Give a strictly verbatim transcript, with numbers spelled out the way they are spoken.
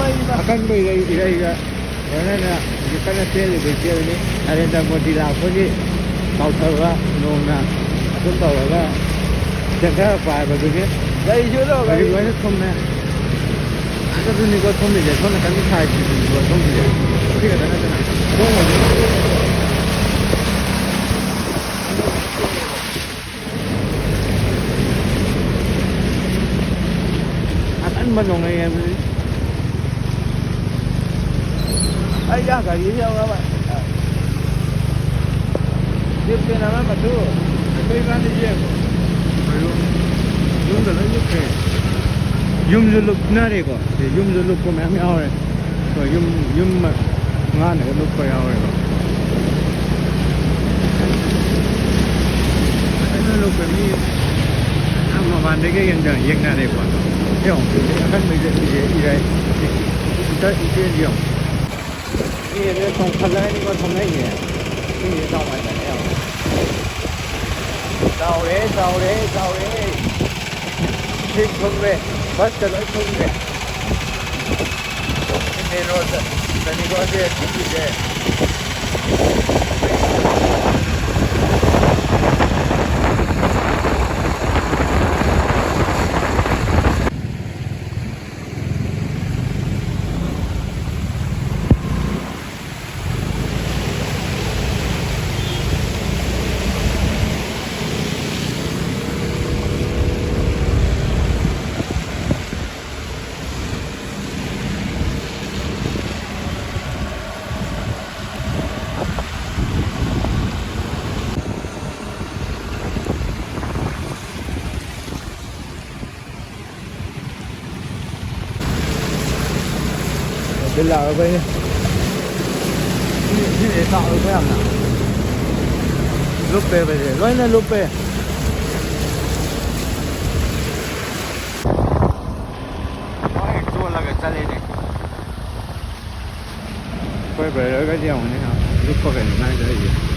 ꯑꯀꯟꯕ ꯏꯔꯩ, ꯏꯔꯩꯗ ꯂꯣꯏꯅꯅ ꯍꯧꯖꯤꯛ ꯀꯟꯅ ꯆꯦꯜꯂꯤꯕ ꯏꯆꯦꯜꯅꯤ꯫ ꯅꯔꯦꯟꯗ꯭ꯔ ꯃꯣꯗꯤ ꯂꯥꯛꯄꯒꯤ ꯇꯥꯎꯊꯕ ꯅꯣꯡꯅ ꯑꯗꯨꯝ ꯇꯧꯔꯒ ꯆꯦꯟꯊꯔꯛꯄ ꯍꯥꯏꯕꯗꯨꯅꯤ꯫ ꯍꯧꯖꯤꯛ ꯂꯣꯏꯅ ꯊꯨꯝꯃꯦ꯫ ꯑꯗꯨꯅꯤꯀꯣ ꯊꯨꯝꯃꯤꯁꯦ, ꯁꯣꯝ ꯅꯥꯀꯟꯒꯤ ꯁꯥꯏꯠꯁꯤꯅꯤꯀꯣ ꯊꯨꯝꯃꯤꯁꯦ꯫ ꯁꯤ ꯈꯛꯇ ꯅꯠꯇꯅ ꯈꯣꯡ ꯑꯗꯨꯝ ꯑꯀꯟꯕ ꯅꯣꯡꯂꯩ ꯍꯥꯏꯕꯗꯤ꯫ ꯑꯩ ꯌꯥ ꯒꯥꯔꯤ ꯌꯧꯔꯕ꯫ ꯂꯦꯞꯇꯦꯅ ꯑꯃ ꯃꯇꯨ꯫ ꯑꯩꯈꯣꯏ ꯏꯕꯥꯅꯤ ꯌꯦꯡꯉꯣ꯫ ꯌꯨꯝꯗ ꯂꯣꯏ ꯂꯨꯞꯈ꯭ꯔꯦ꯫ ꯌꯨꯝꯁꯨ ꯂꯨꯞꯅꯔꯦꯀꯣ꯫ ꯁꯤ ꯌꯨꯝꯁꯨ ꯂꯨꯞꯄ ꯃꯌꯥꯝ ꯌꯥꯎꯔꯦ꯫ ꯍꯣꯏ, ꯌꯨꯝ, ꯌꯨꯝ ꯉꯥꯅꯒ ꯂꯨꯞꯄ ꯌꯥꯎꯔꯦꯕ꯫ ꯐꯖꯅ ꯂꯨꯞꯄꯦ꯫ ꯃꯤ ꯃꯌꯥꯝ ꯃꯄꯥꯟꯗꯒꯤ ꯌꯦꯡꯅ-, ꯌꯦꯡꯅꯔꯦꯀꯣ꯫ ꯌꯦꯡꯉꯣ, ꯑꯀꯟꯕ ꯏꯔꯩ, ꯏꯔꯩ, ꯏꯆꯦꯜ ꯌꯦꯡꯉꯣ꯫ ꯃꯤ ꯑꯗꯨ ꯇꯣꯡꯈꯠꯂꯛꯑꯅꯤꯀꯣ ꯊꯧꯅꯩꯁꯦ꯫ ꯃꯤꯁꯦ ꯆꯥꯎꯃꯟꯗꯅ ꯌꯦꯡꯉꯣ꯫ ꯆꯥꯎꯔꯦ, ꯆꯥꯎꯔꯦ, ꯆꯥꯎꯔꯦ꯫ ꯏꯁꯤꯡ ꯊꯨꯝꯃꯦ, ꯕꯁꯀ ꯂꯣꯏ ꯊꯨꯝꯃꯦ꯫ ꯃꯦꯟ ꯔꯣꯗꯇꯅꯤꯀꯣ ꯑꯁꯤ ꯊꯨꯝꯃꯤꯁꯦ꯫ ꯕꯤꯜ ꯂꯥꯛꯑꯔꯣꯏꯅꯦ꯫ ꯁꯤ, ꯁꯤꯁꯦ ꯆꯥꯎꯔꯦꯀꯣ ꯌꯥꯝꯅ꯫ ꯂꯨꯞꯄꯦꯕ ꯁꯦ, ꯂꯣꯏꯅ ꯂꯨꯞꯄꯦ꯫ ꯂꯣꯏ ꯆꯣꯠꯂꯒ ꯆꯠꯂꯦꯅꯦ꯫ ꯑꯩꯈꯣꯏ ꯕ꯭ꯔꯗꯔꯒꯗꯤ ꯌꯦꯡꯉꯨꯅꯦ, ꯂꯨꯞꯄꯒꯅꯤ ꯃꯥꯏ ꯆꯠꯂꯤꯁꯦ꯫